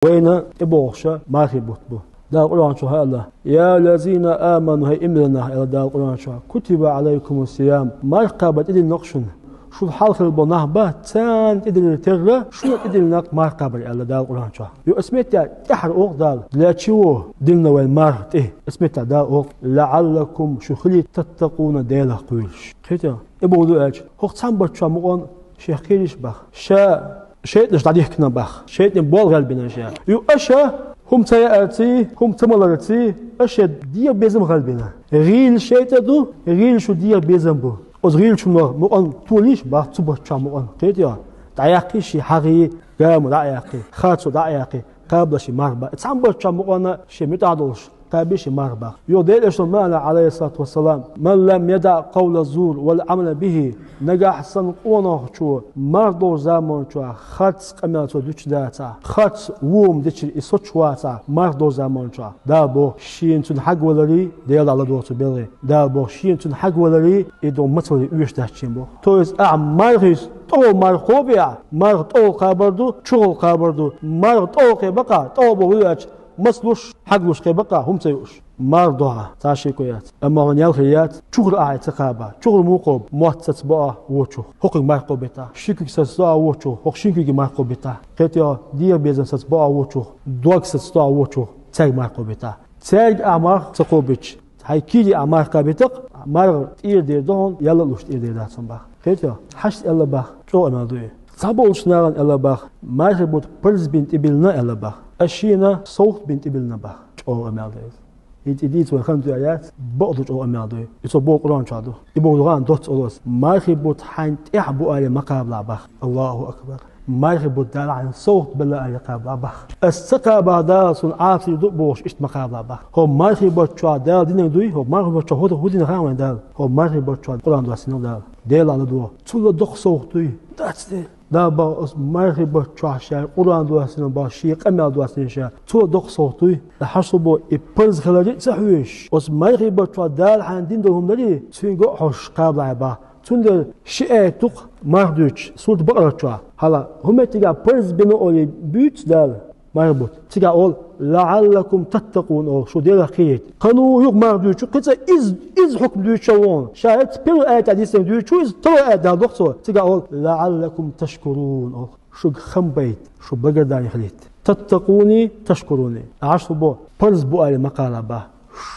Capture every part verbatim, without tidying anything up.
Вайна тӀебогӀуш мархий бутт бу. Дала Къуръан чу аьлла: «يا الذين آمنوا», хӀай иман диллина нах, аьлла Дала Къуръан чу, «كتب عليكم الصيام», марха кхабар тӀедиллинаргда шуна. Шул хьалха болу нах бац, царна тӀедиллинарг терра, шуна тӀедиллинаргда марха кхабар, аьлла Дала Къуръан чу. Юха оцу меттехь тӀаьхьара оьху Дала: «Для чего диллина вайна марха тӀе?» Оцу меттехь Дала оьху: «لعلكم», шу хилийта, «تتقون», Делах кхоьруш. Кхетий? И бохург ду аьлча, хӀокху цхьана баттахь мукъана шех кхерийша боху. Ша шайтӀанаш дӀадихкина боху. ШайтӀанийн болх гӀелбина ша. Юха аша хӀума ца яарций, хӀума ца маларций, аша шайн дегӀан безам гӀелбина. ГӀийла шайтӀа ду, гӀийла шу дегӀан безам бу. Оцу гӀийлачунах мукъана толийша боху цу баттахь мукъана. Кхетий? ДӀаяккхий шен хьагӀий, гаму дӀа а яккхий, харцо дӀа а яккхий, кхаба шен марха боху. Цхьана баттахь мукъана шен муьтӀахь долуш кхаба шен марха боху. Йо, Делан Элчано ма аьлла, Ӏалайхиссалату вассалам: «من لم يدع قول الزور والعمل به». Нагахь санна къонахчо марха долчу заманчохь харц къамел цо дуьтуш дацахь, харц вон дечуьра и соцуш вацахь марха долчу заманчохь, Дала боху, шена цуьнан хьагваларий, Дела ладогӀа цу белхий, Дала боху, шена цуьнан хьагваларий, и догӀу мацаллий оьшуш дац шена боху. То есть ахь мархий тӀехула марха кхобехь, марха тӀехула кхабар ду, чухула кхабар ду, марха тӀехула кхебаккха, тӀехула бохург ду аьлча, мацалуш, хьаглуш кхебаккха, хӀума ца юуш. Марха дохьа, цхьа шеко яц. Амма хьуна ял хир яц, чухура ахь ца кхаба. Чухура муха кхобу? Мотт сацбо ахь вочух, хӀокхуьнга марха кхобуьйтахь. Ши куьг сацдо ахь вочух, хӀокху шин куьнга марха кхобуьйтахь. Кхетий, дегӀан безам сацбо ахь вочух, дог сацдо ахь вочух, цаьрга марха кхобуьйтахь. Цаьрга ахь марха ца кхобуьйтуш, хьайн кийрий ахь марха кхабийтахь, марха тӀера дер ду хьуна, ял а луш тӀера дер дац хьуна боху. Кхетий? Хьашт аьлла боху, чӀогӀа къамел ду и. Цхьаболчу нахана аьлла боху, мархий бутт парз бина тӀебиллина аьлла боху. Ас шена совгӀат бина тӀебиллина боху. ЧӀогӀа къамел ду иза. ХӀинца и дийца вай хан дуьхьа яц, бакъду чӀогӀа къамел ду и. И цо боху Къуръан чохь ду. И бохург ду гӀан доцца олуш. Мархий бутт хьайна тӀехь бу алий ма кхабалахь боху. Аллаху акбар. Мархий бутт Дала хьайна совгӀат белла алий кхабалахь боху. Ас ца кхабахь Дала суна Ӏазап ду бохуш, иштта ма кхабалахь боху. ХӀокху мархий бутт чохь Дала динарг дуй, хӀокху мархий бутт чохь хӀун дина хаьий вайна Дала? ХӀокху мархий бутт чохь Къуръан доссийна Дала. Делахь ладогӀа. Цул а доккха совгӀат дуй? Дац де. Дала боху, оцу мархий бутт чохь ша Къуръан доссийна боху, шен къамел доссийна ша. Цул а доккха совгӀат дуй? Ткъа хьажал боху, и парз хиларе а ца хьоьжуш, оцу мархий бутт чохь Дала хьайна дина долу хӀума ларий, цуьнга а хьожуш кхабалахь боху. Цундела ши аят ду-кх марха дуьйцуш, сурат Бакъара чохь. Хьала, хӀун меттигехь парз бина олий буьйцу Дала мархий бутт. Цигахь олу: «لعلكم تتقون», олу, шу Делах кхерийта. Кхана юха марха дуьйцу, кхин цкъа иза, иза хьукм дуьйцуш ву хьуна. Ша хӀинца первый аят дийцинарг дуьйцу, иза второй аят Дала доху цо. Цигахь олу: «لعلكم تشكرون», олу. Шуьга хам байта, шу благодарный хилийта. «تتقون تشكرون». Ахьа шу бо, парз бу алий ма кхабалахь боху.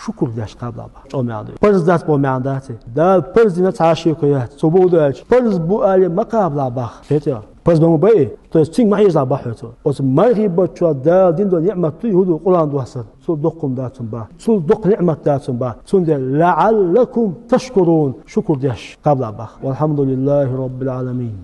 Шукур деш кхабалахь боху. ЧӀогӀа маьӀна ду. Парз дац боху маьӀна дац и. Дала парз дина цхьа а шеко яц. Цо бохург ду аьлча, парз бу алий ма кхабалахь боху. Кхетий? Парз бан ма бай и. То есть цуьнга ма хьежалахь боху хьо цо. Оцу мархий бутт чохь Дала дина долу ниӀмат дуй, хӀун ду, Къуръан доссар. Цул доккха хӀума дац хьуна боху. Цул доккха ниӀмат дац хьуна боху. Цундела «لعلكم تشكرون», шукур деш кхабалахь боху. والحمد لله رب العالمين.